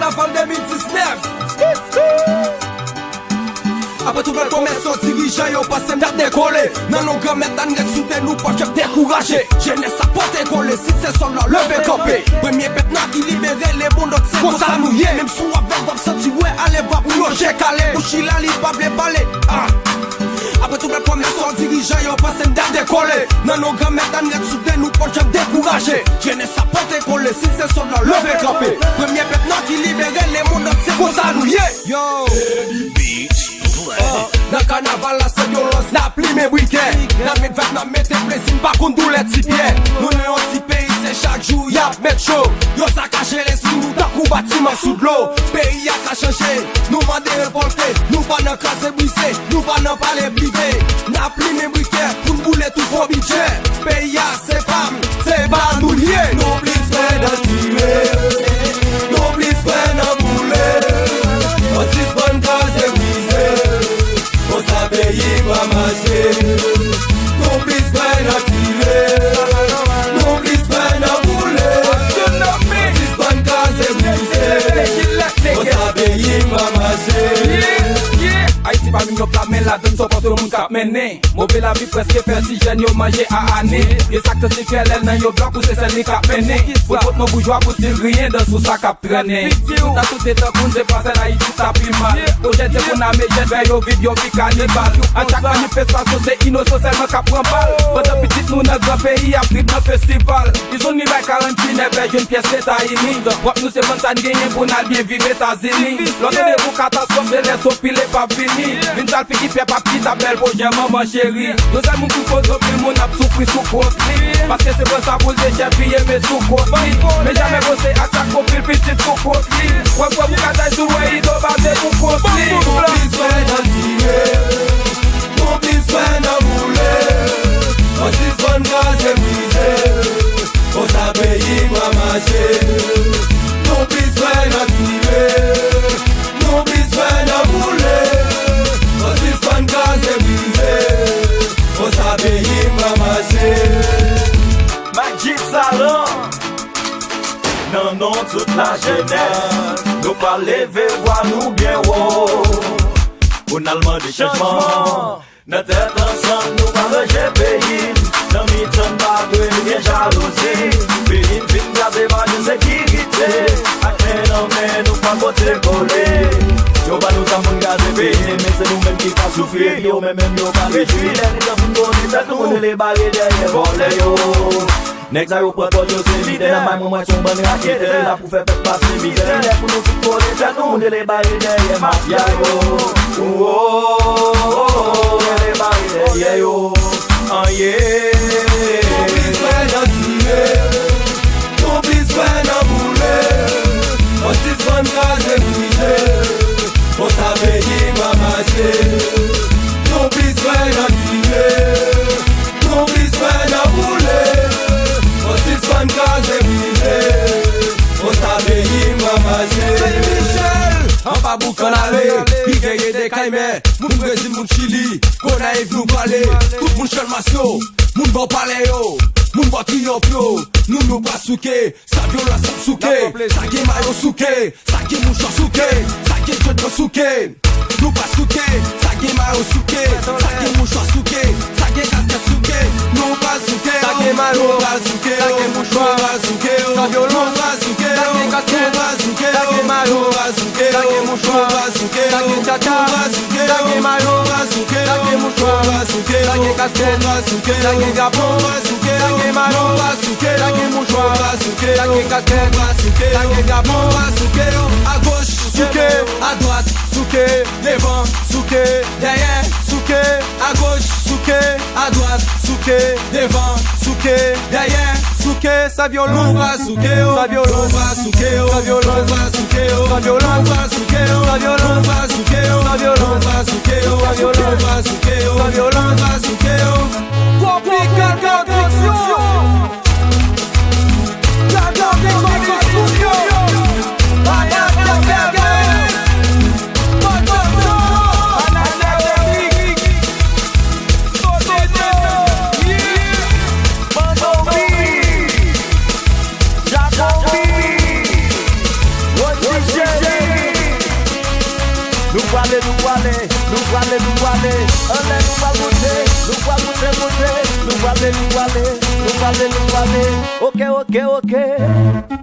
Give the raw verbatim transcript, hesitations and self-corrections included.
Naval de mil diznèf. Apre tout bèl pwomès yo dirijan yo panse m t ap dekole. Nan non Granmèt la n ret sou tè nou pòt jan dekouraje. Jenès ap pote kole, si se sòl la leve kanpe. Premye pèp nwa ki libere lemonn antye, konsa nou ye. Menm si w avèg w ap santi w wè, ale va pou yo je kale. Ou chila li pa vle pale. Ah. Apre tout bèl pwomès yo dirijan yo panse m t ap dekole. Nan non Granmèt la n ret sou tè nou pòt jan dekouraje. Jenès ap pote kole, si se sòl la leve kanpe. Premye pèp nwa ki libere lemonn antye, konsa nou ye. Yo. Beats play. Nan kanaval la se vyolans, n ap limen brikè. N ap met vayb, n ap mete plezi, n pa konn doulè ti pyè. Nou nan yon ti peyi, se chak jou y ap met cho. Yo sakaje lespri nou tankou batiman sou dlo. Peyi a ka chanje, nou mande revòlte. Nou pa nan kraze brize, nou pa nan pale prive. N ap limen brikè pou n boule tout fo bidjè. Peyi a se pa m, se pa nou l ye. Nou plis kwè nan tire, nou plis kwè nan boule. Ann sispann kraze brize, konsa peyi va mache. Nou plis kwè nan tire, nou plis kwè nan boule. Ann sispann kraze brize, konsa peyi va mache. Ayiti pa menm yon pla, men ladann se yon pòtrè moun k ap mennen. Move lavi prèske fè ti jèn yo manje a ane. Gen sa k santi fyèl nan yon blòk ou se sèl li k ap mennen. Pou l pot non boujwa pou stil griyen dan sou sa k ap trennen. Tout a tout etan koun se pa sèl Ayiti sa pi mal. Pwojè di pou n ame jèn fè yo viv yon vi kanibal. A chak manifestasyon se inosan sèlman k ap pran bal. Pandan pitit nou nan gran peyi ap trip nan festival. Izoun li bay karantin, nèfè jwenn pyès Etazini. Pwòp nou se vann sa n genyen pou n al byen viv Etazini. Lòt randevou katastwòf de lè sou pile p ap vini. Vin sal figi pyè p ap kit ap bèl pwojè manman cheri. Yon sèl moun ki koze anpil moun ap soufri sou kont li. Paske se pran sa pou l te chèfiye met sou kont li. Men jamè panse ak sa k anpil pitit sou kont li. Wè kwè pou katay sou wè ido baze pou kont li. Nou plis kwè nan tire, nou plis kwè nan boule. Ann sispann kraze brize. Konsa peyi va mache. Nou plis kwè nan tire, nou plis kwè nan boule. Ann sispann kraze brize, konsa peyi va mache. Magic Salon, nan non tout lajenès, nou pral leve vwa nou byen wo. Pou n al mande chanjman. Nan tèt ansanm nou ka ranje peyi n. Nan mitan n pa dwe gen jalouzi. Peyi n fin kraze pa gen sekirite. Ak men nan men nou pa pote kole. Yo ba nou zam pou n kraze peyi n, men se nou menm ki ka soufri. Yo menm menm yo pa rejwi. Lè li tan pou n konnen tèt nou, nou rele bare dèyè vòlè yo. Nèg sa yo pran kòd yo se lidè. Nan may mwen mwen se yon bann raketè. La pou fè pèp pase mizè. Lè pou nou tout kole tèt nou, moun rele bare dèyè mafya yo. Owowo, rele bare dèyè yo. Anye. Nou plis kwè nan tire, nou plis kwè nan boule. Ann sispann kraze brize, konsa peyi va mache. Nou plis kwè nan tire, nou plis kwè nan boule. Ann sispann kraze brize, konsa peyi va mache. Sen Michèl, anba bouk ann ale, rivyè Yedekay, men moun Brezil, moun Chili, Gonayiv nou prale. Tout moun Chalmasyo, moun bò palè yo, moun bò Triyonf yo, nou nou pa souke. Sa vyolans ap souke, sa gen mayo souke, sa gen mouchwa souke, sa gen djòdjò souke. Nou pa souke, sa gen mayo souke, sa gen mouchwa souke, sa gen kaskèt souke. Nou pa souke, sa gen mayo, nou pa souke, sa gen mouchwa, nou pa souke, sa vyolans, nou pa souke, sa gen kaskèt, nou pa souke, sa gen mayo, nou pa souke, sa gen mouchwa, nou pa souke, sa gen tchatcha, nou pa souke, sa gen mayo, nou pa souke, sa gen mouchwa, nou pa souke, sa gen kaskèt, nou pa souke, sa gen japon, nou pa souke, sa gen mayo, nou pa souke, sa gen mouchwa, nou pa souke, sa gen kaskèt, nou pa souke, sa gen japon, nou pa souke, agoch souke, adwat souke, devan souke, dèyè souke, agoch souke, adwat souke, devan souke, dèyè souke, sa vyolans, nou pa souke yo, sa vyolans, nou pa souke yo, sa vyolans, nou pa souke yo, sa vyolans, nou pa souke yo, sa vyolans, nou pa souke yo, sa vyolans, nou pa souke yo, sa vyolans, nou pa souke yo, sa vyolans, nou pa souke yo. Konplike konstriksyon. Gade konstriksyon. Ayayay. Pwale, nou pwale, nou pwale, nou pwale. Anlè nou pral moute, nou pral moute, moute. Nou pwale, nou pwale, nou pwale, nou pwale. Oke, oke, oke.